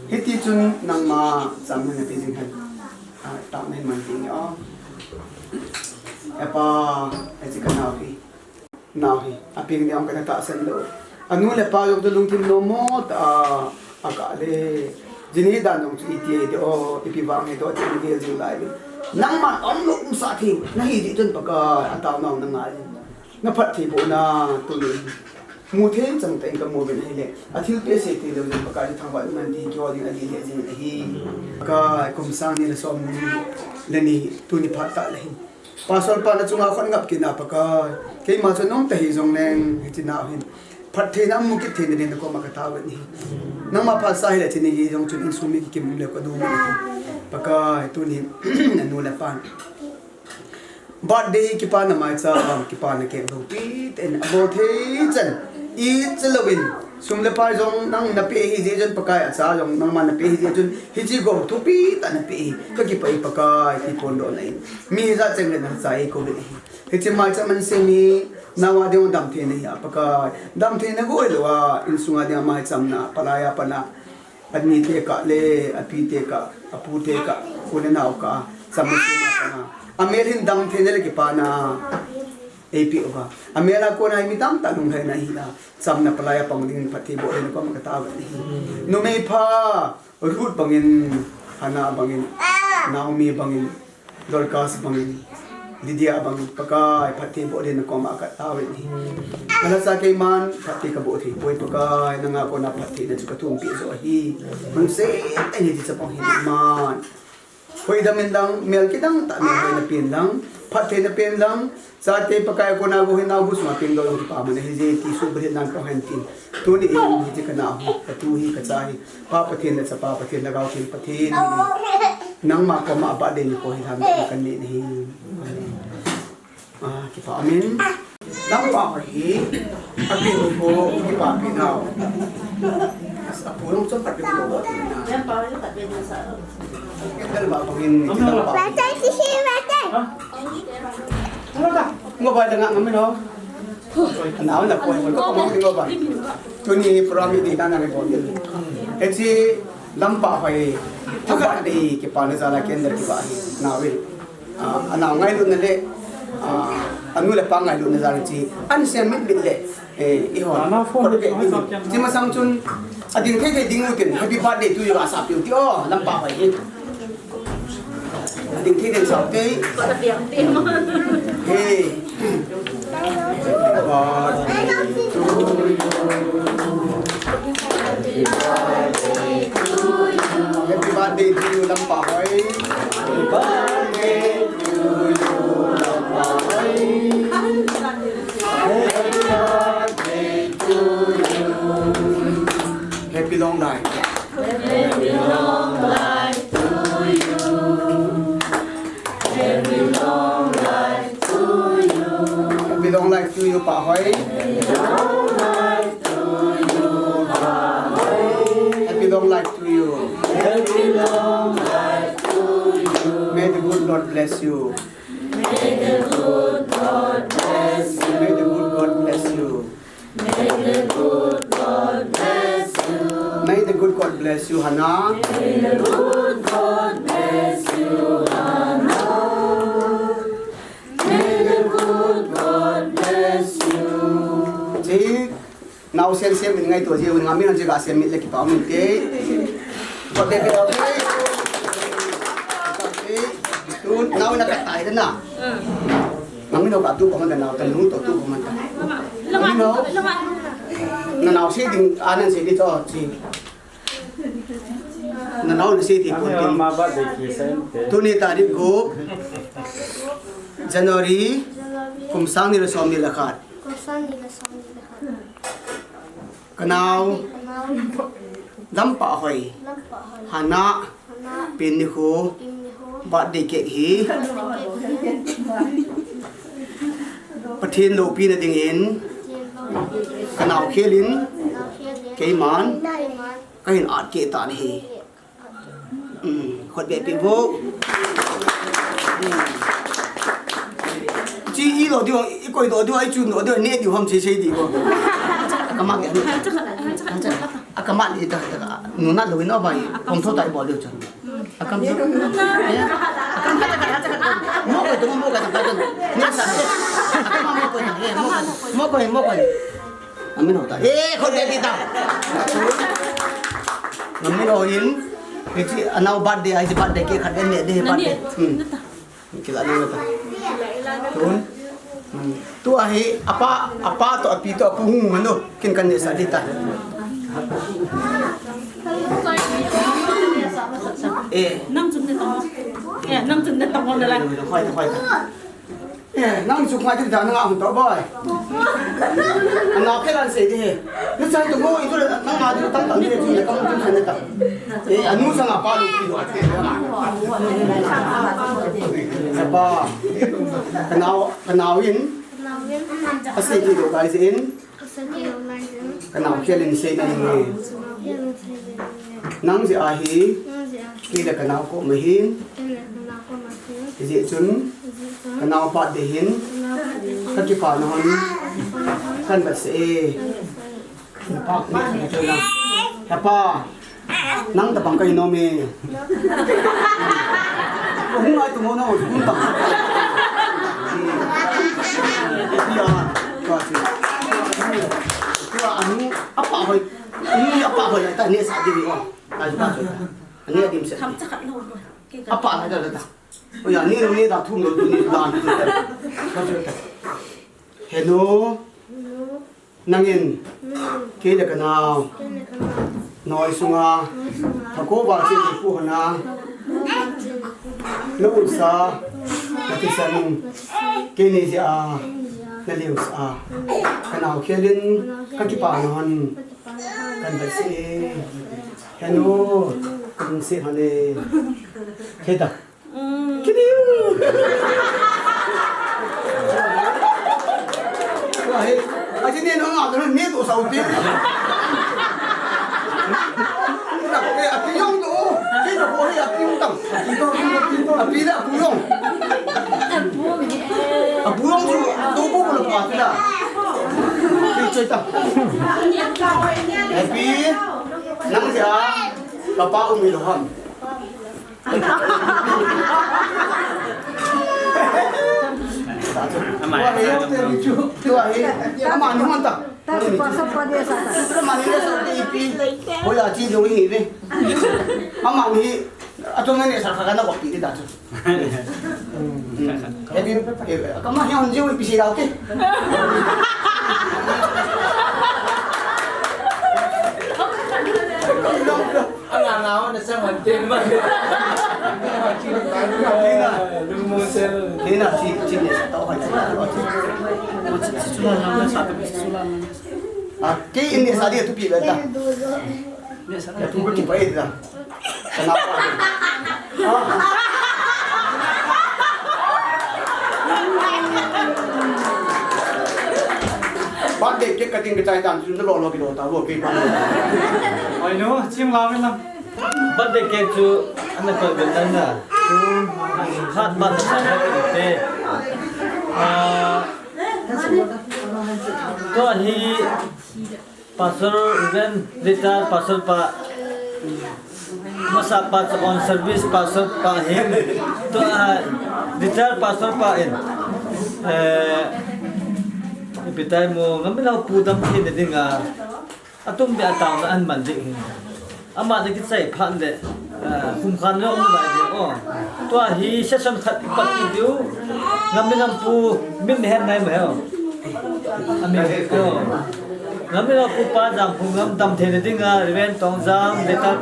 Hiti chun nangma chamna nape jing hen. Ah, tah nahin man ding o. Hepa, hiche ka nao hi. Nao hi, apeng ding a kana tahsan lou. Anu le apa jong chu lungthim nommo tah a, akah le. Jini dan jong chu iti ahi de o, ipi vang ahi de o, ti gel jing lai ve. Nangman aum lou umsah thei, nahi jeh chun Pakai, ataonau nangai. Na phattheibohna, tuni. Mu thei chang tah in kamu uvin ahile. Athilpeh sei thei lou jong Pakai thangvah in man ti kihou ding adih lheh jing ahi. Pakai, kum sang ni le som ni le ni, tuni phat tah le hin. Pastor pa nachunga khut ngap kit na Pakai. Keima chu nom tahih jongleng, hiche nao hin. Phattheina amu kit theina ding nakoma katao uvin ahi. Nangma phatsah hile hiche ni hi jong chun insung mi kikim um leu kanu ahi. Pakai, tuni, anu le apan. Birthday kipana maicham, kipana keng loupi tah in abol thei chan. Ichan louvin. Sum le pai jong nang napeh ahi jeh chun Pakai, acha jong nangman napeh ahi jeh chun hiche gou thupi tah napeh ahi. Kakipah e Pakai, ti phondohna in. Mi hijat cheng le nang cha eikou uvin ahi. Hiche maicham ahin sem hi, nao a ding damtheina ahi a Pakai. Damtheina goi lou a, insung a ding a maichamna, palai a pat a. Ani te kah le, api te kah, apu te kah, u le nao kah, chamna sema pat a. Amel hin damtheina le kipana eipeh uva. Amel a kona hi mi tamtah lunglhaina ahi a. Chamna palai a pang ding phattheiboh ding nakoma katao uvin ahi. Numei pha, Ruth bangin, Hannah bangin, Naomi bangin, Dorcas bangin, Lydia bangin, Pakai, phattheiboh ding nakoma katao uvin ahi. Nalhasa keiman, phatthei kaboh thei poi Pakai, nanga kona phattheina chu kathum peh joh ahi. Lungset tah in hiche chapang hi nangman. Hoidam in lang, mel kidang tah mel hoi napen lang, phatthei napen lang, chate Pakai kona gou hin nao bu sunga pengdoh jong kipa man ahi je ti suhbulhit nan tong hen tin. Tuni in hiche ka nao hi, ka tu hi, ka cha hi. Pa Pathen le Chapa Pathen, Lhagao Theng Pathen, nangma koma birthday nikho hi lhamdohna kanei ahi. Amen. Ah, kipa, amen. Lampa hi, apen nikho, kipa pen nao. As, apu jong chomkhat pen lo, pen na. Lampa hi, lampa pen sa. Kendal ba, bangin, lampa. Batai, sisi, batai. Ha? Ngo ba, tanga, ngamin, ho? Nao na, koi, koi, koi, koi, koi, koi. Tuni, program hi, di, na, na, koi. Hiche, lampa hi, thakat di, kipa na jal a kendal kipa hi, nao hi. Ah, anao ngailutna le, ah, anu le apa ngailutna jal a chi, an siam mit mit le, eh, eiho. Ana phone. Koi, koi, koi. Chi masang chun, ading thei thei ding u tin, happy birthday to you, asap u ti, o, lampa hi. Ading thei thei sao te. Hey. Happy birthday to you, lampa hoi. Happy birthday to you, lampa hoi. Happy birthday to you. Happy long life. Happy long life to you. Happy long life to you. Happy long life to you, Pa Hoi. Happy long life to you, Pa Hoi. Happy long life to you. Happy long life to you. May the good Lord bless you. May the good God bless you. May the good God bless you. May the good God bless you. May the good God bless you, Hannah. May the good God bless you, Hannah. May the good God bless you. Chik. Nao siam siam in ngaito jeh un ngamin, chik a siam mit le kipa um inte. Kote pe, okay. Okay. Tun nao na katai na. Ngamin, nao katu ko man ta, nao ta, nao tu ko man ta. Ngamin, nao. Na nao sei ding, anan sei di to, chi. Na nao na sei di ko. Tuni tarik gup, January. Kum sang ni le som ni le khat. Kum sang ni le som ni le khat. Ka nau. Ka nau. Lampa hoi. Lampa hoi. Hana. Hana. Pin ni khu. Pin ni khu. Birthday cake hi. Birthday cake hi. Pathen loupina dingin. Pathen loupina dingin. Ka nau khelin. Ka nau khelin. Keiman. Keiman. Ka hin at keh tan ahi. Um, khut beh peh vo. Um. Chi i lo diu, i koi do diu, i chun do diu, ne diu ham sei sei diu. Ka ma ke. A ka ma ni ta ta. Nu na lo no bai. Hom tho tai bol diu chu. A kam. A kam ka ta ka ta. Mo koi to mo koi ta ka ta. Ne sa. A kam mo koi. Mo koi, mo koi. Amin ho ta. Eh, khut beh peh ta. Amin ho in. Hichi anau birthday, hichi birthday cake khat en ne de birthday. Hmm. Kila ni ta. Tun. Hmm. Tu ahi apa, apa to api to apu hung mano. Kin kan ne sa di ta. Eh. Eh, nang chun ne tong. Eh, nang chun ne tong na la. Khoi ta, khoi ta. Eh, nang chu khoi ta, nang a hung to boy. Ana ke lan sei de he. Na chai to mo, i chu le, nang ma chu tang tang de chu le, kam chu chai ne ta. Eh, anu sang a pa lu ki do ate. Apa. Ka nau, ka nau in. Ka nau in. A sei ki do kai in. Ka nau khelin sei na ni. Nang jeh ahi. Kei le ka nau koma hin. Hijeh chun. Ka nau birthday hin. Ka kipana hon. Kan bat seh e. Hepa. Nang tabang kahi nom e. Hung ai tu mo na hung ta. Ya, ka si. Tua anu apa hoi. Ni apa hoi ta ne sa di ni o. Ai ta. Ani adim se. Apa ai ta ta. O ya ni ni da thum lo ni da. Henu. Nangin, kei le ka nau, noi sunga, thakho val cheh ni pu hona, na utsa, na thisan, kei ni jeh a, na leusa, ka nau khelin, ka kipana hon, kan bat seh e, henu, kan se hon e, kei ta. Kini. Ahi, aji ne no nga ne to sau ti. Na ko e api yong to. Ki na ko e api yong tam. Api da api yong. Api yong tu to ko ko pa ti da. Ki choi tam. Api nang ja ka pa u mi lo ham. Ama ni hon ta. Ama ni le sa ti pi. Hoya chi do hi ve. Ama ni ato ne sa ka na ko pi ta chu. Ebi, eh, kama hi hon jiu ipi si dau ke. Ang angaw na sa mantin ba? Kina. Lumusel. Kina, si, si, si, tao hai, si, tao hai. Ah, kei in ne sa dia tu pi ba ta. Ne sa dia tu pi ba ita. Birthday cake cutting ka chai tan chu lo lo kilo ta lo ke pa. Oi no, chim la ve la. Birthday cake chu ana ko ben dan na. Hat ban sa te. Ah, to hi Pastor Reverend, retired Pastor pa, masa pa on service Pastor pa hin, to, ah, retired Pastor pa in, eh, ipi tai mo, ngam nau pu dam thei na ding a, atum be a tao na an man ding hin. Ama na kichai phat le, ah, kum khan le um lai ding, oh. Tua hi session khat pat ki diu, ngam nau pu min hen nai ma he, oh. Amin. Yo. Ngam nau pu pa jang pu ngam dam thei na ding a, Reverend Tong Jam,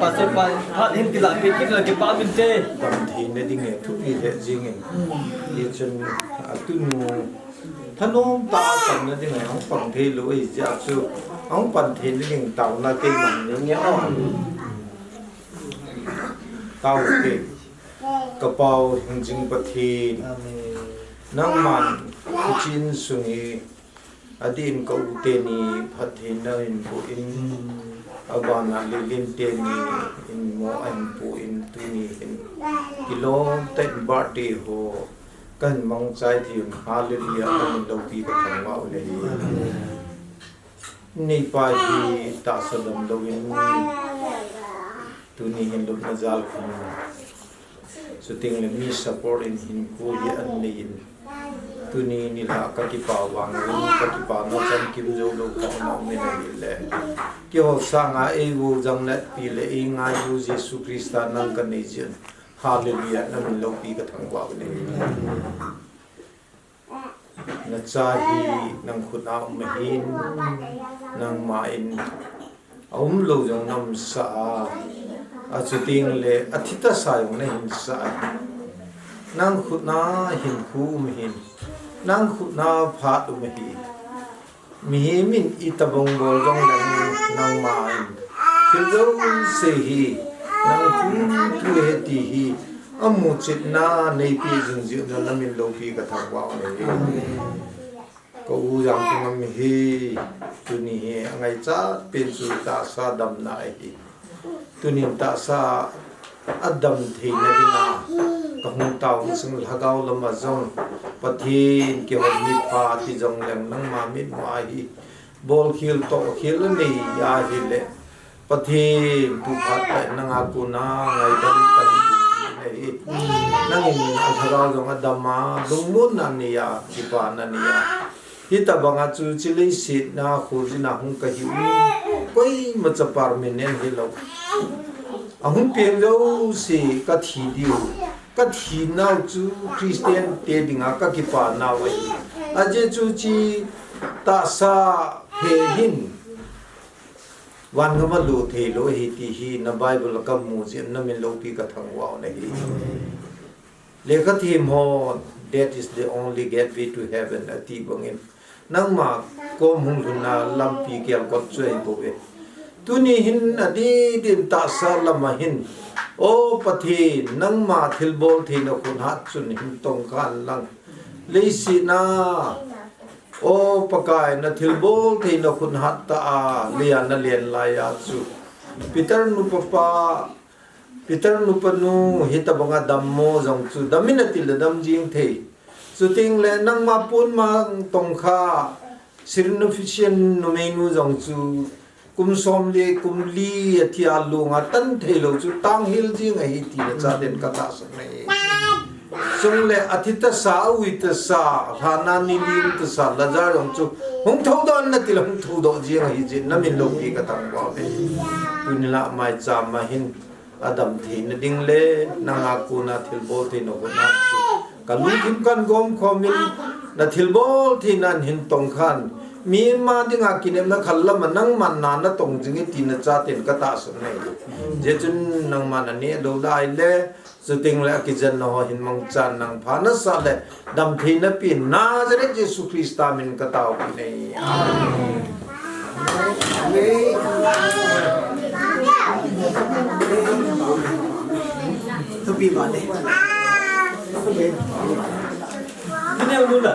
Pastor pa, phat hin kila pi kila ki pa min te. Dam thei na ding e, thupi le jing e. Ye chun, a tunu, Thanom tah a panna ding a hung pang thei lou ahi jeh chun, hung pan theina ding taona kei mang ning e o. Tao te. Ka Pau hingjing Pathen. Amen. Nangman hiche insung hi adeh in ka u teni phattheina in boh in, abana Lelen teni in mo ahin boh in, tuni hin kilom tah in birthday ho kahin mangcha thei un, hallelujah, namin loupi ka thangvah u ahi. Amen. Neipa hi tahsa dam louvin, tuni hin lupna jal khun Chuteng le mi support in hinkho hi anei in. Tuni nilhah ka kipah vangin, ka kipana chamkim jou lou khat na um in ahile, keiho sanga eiho jang natpi le eingailu Jesu Christa nang kanei jeh in. Hallelujah, namin loupi ka thangvah u ahi. Nacha hi nang khut a um ahin, nangma in aum lou jong naumsah a, achuteng le athi tasa jong nahinsah a. Nang khut a hinkho um ahin, nang khut a phat um ahi. Mihem in itobang bol jong le nangma in thil jouse hi nang thu thu ahi ti hi amuchetna neipeh jing jeh un namin loupi ka thangvah u ahi. Ka u Jangthingam hi, tuni hi angaichat pen chu tahsa damna ahi. Tunin tahsa adam theina dinga kahung taona sung lhagao lama jong Pathen kihonna pha ti jong leng nangma mitmu a hi bolkhel tohkhel anei ahile, Pathen, tu phat tah in nanga kona ngaidam kahin nei ahi. Nangin alhagao jong adama, lungmonna neiya, kipana neiya. Hitobanga chu hiche leiset a kholjin a hung kahiu, koima chapar min nen hilou. Ahung peng jouse kathi diu, kathinau chu Christian te dinga kakipanau ahi. Ajeh chu hiche tahsa phe hin vangam a lut theilou ahi ti hi na Bible a kamu jeh in namin loupi ka thangvah u ahi. Lekha them hon, "Death is the only gateway to heaven," ati bangin, nangma kom hung lhunna lampi kelkot chu ahibouve. Tuni hin adeh din tahsa lama hin, O Pathen, nangma thilbol theina khut hat chun hin tongkhan lang. Leiset a, O Pakai, na thilbol theina khut hat tah a, leiya nalen laiya chu Peter nupa pa, Peter nupa nu, hitobanga dammo jong chu, damin atil le dam jing thei. Chuteng le nangma pon mang tongkha, Syrophoenician numeinu jong chu, kum som le kum li athi a lunga tan theilou chu, tanghel jing ahi ti nachaten katahsan ahi. Chule athi tasa, aui tasa, lhana ni li um tasa, Lazar jong chu, hung thoudoh in natil le hung thoudoh jing ahi jeh in namin loupi ka thangvah u ahi. Tuni la maicham a hin, adam theina ding le, nanga kona thilbol theina khut hat chu kalungthim kahin gom khom in, na thilbol theina in hin tongkhan. Mihem a dinga kinepna khal lama nangman na natong jing e ti nachaten katahsan ahi. Hijeh chun nangman naneh lou lai le, chuteng le akijenna ho hin mangchan nang pha nasah le, damtheina pen Nazareth Jesu Christa min kataopeh e. Amen. Thupi vale. Thupi. Thupi vale.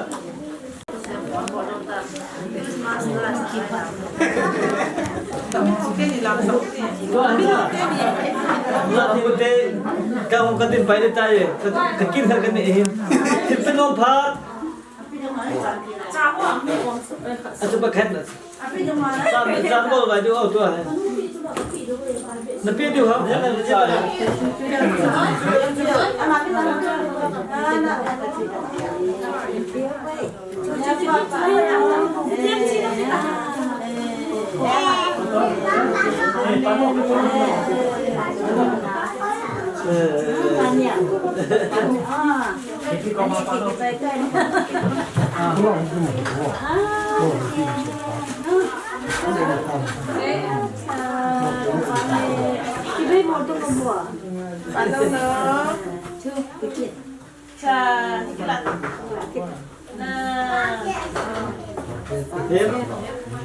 Em,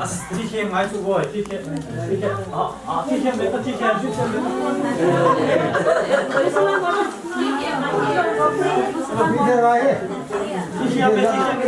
as, thikhem ngai chu boi, thikhem, thikhem, ah, ah, thikhem le, thikhem, thikhem le. Thikhem ngai, thikhem le, thikhem.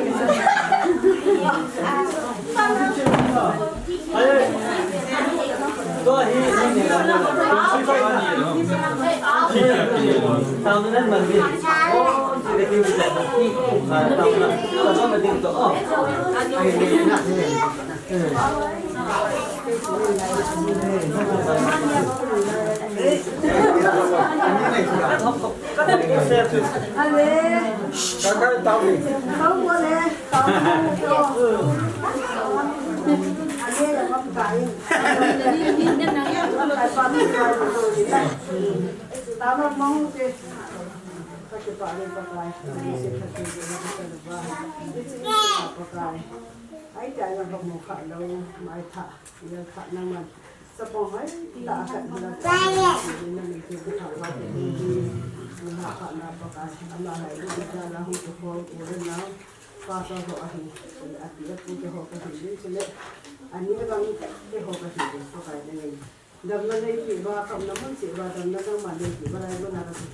Damna nei peh uva, kapna mun cheh uva, damna nangman nei peh uva, lai mun a ka ti.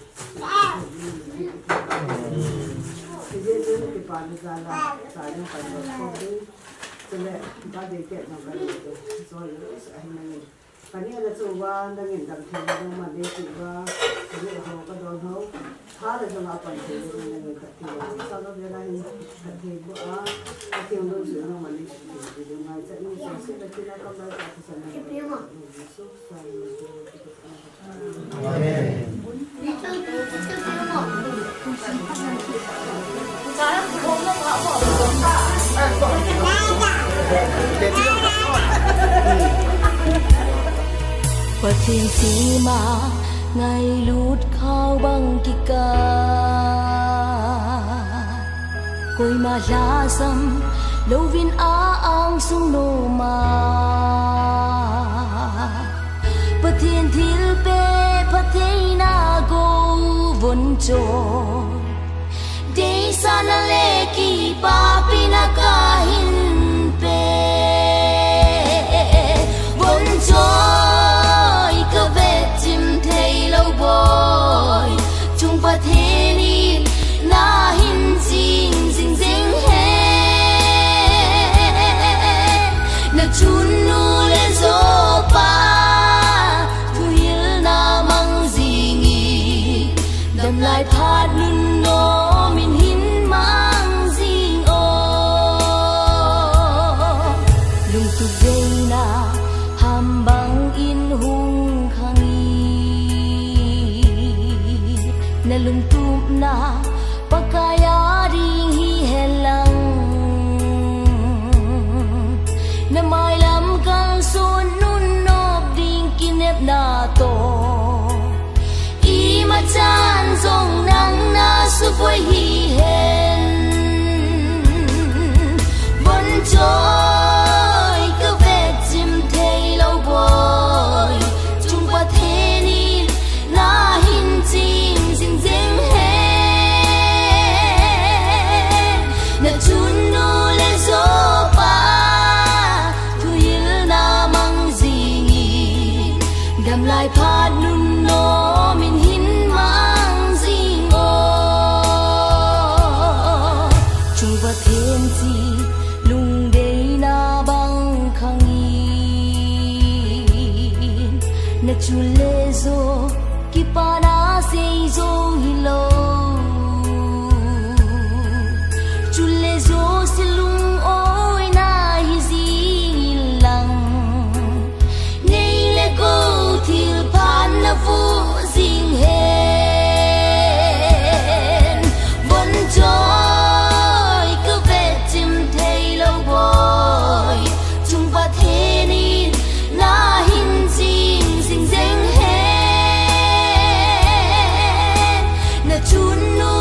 Hijeh chun kipana jal a, cha nang kan lo khom ding. Chule, birthday cake nang kan lo ding. Joy, ahi nangin. Ka nehna chu uva, nangin damtheina nangman nei peh uva, ka neh ho, ka don ho. Tha le jong a pan thei le nangin khat thei le. Sa lo vela hin khat thei bou a, ka thei lo chu nangman nei peh uva, ngaichat in, so se ka tina kam lai ka thei sa nang. Pathen sema ngailut khao bang kikah. Koima lhasam louvin a angsung noma. Pathen thilpeh phattheina go von choi. Deisahna le kipapina kahin pe. Von choi ka vechim thei lou boi. Chung Pathen in na hin ching jing jing hen. Na chunnu le jopa thuhilna mang jing in. Damlai phat nunnom in hin mang jing o. Lungtup veina ham bang in hung khang in. Na lungtupna Pakai a ding hi hen lang. Na mailam kalson nunnop ding kinepna toh. Imachan jong nang na suboi hi hen. Von choi ka vechim thei lou boi. Chung Pathen in na hin ching jing jing hen. Na chunnu le jopa thuhilna mang jing in. Damlai phat nunnom in hin mang jing o. Chung Pathen chi lungdeina bang khang in. Na chule jo kipana sei jo hilou. Chule jo silung oina hi jing in lang. Nei le gou thilpha na vuh jing hen. Von choi ka vechim thei lou boi. Chung Pathen in na hin ching jing jing hen. Na chunnu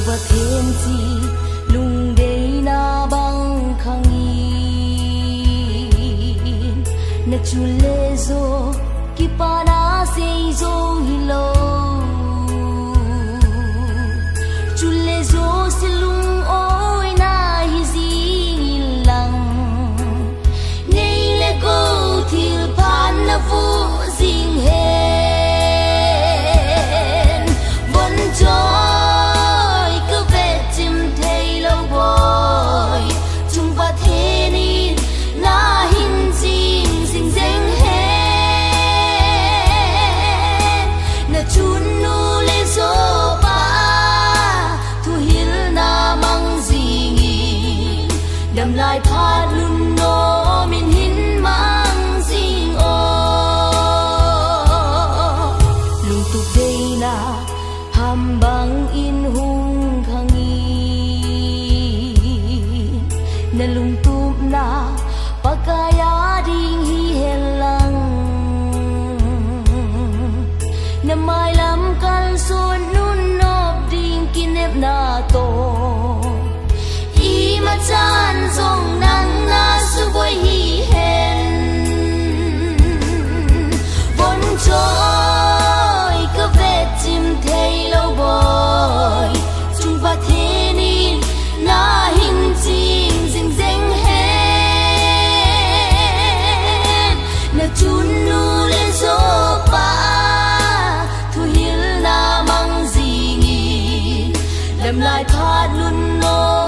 Pathen chi lungdeina bang khangin, na chule jo kipana sei jong hilou. Chule jo se lungoina hi jing inlang, nei le gou thilpha na vuh jing hen. Von choi ka vetchim theilou boi chung Pathen in na hin ching jing jeng hen. Na chunnu le jopa thuhilna mang jingin, damlai phat nunnom in hin mang jing o. Lungtup deina ham bangin hung khangin, na lungtupna Pakai a ding hi hen lang, na mailam kalson nunnop ding kinepna toh, imachan jong nang na suboi hi hen. Von choi ka vetchim theilou boi chung Pathen in na hin ching jing jeng hen. Na chunnu le jopa thuhilna mang jingin, damlai phat nunnom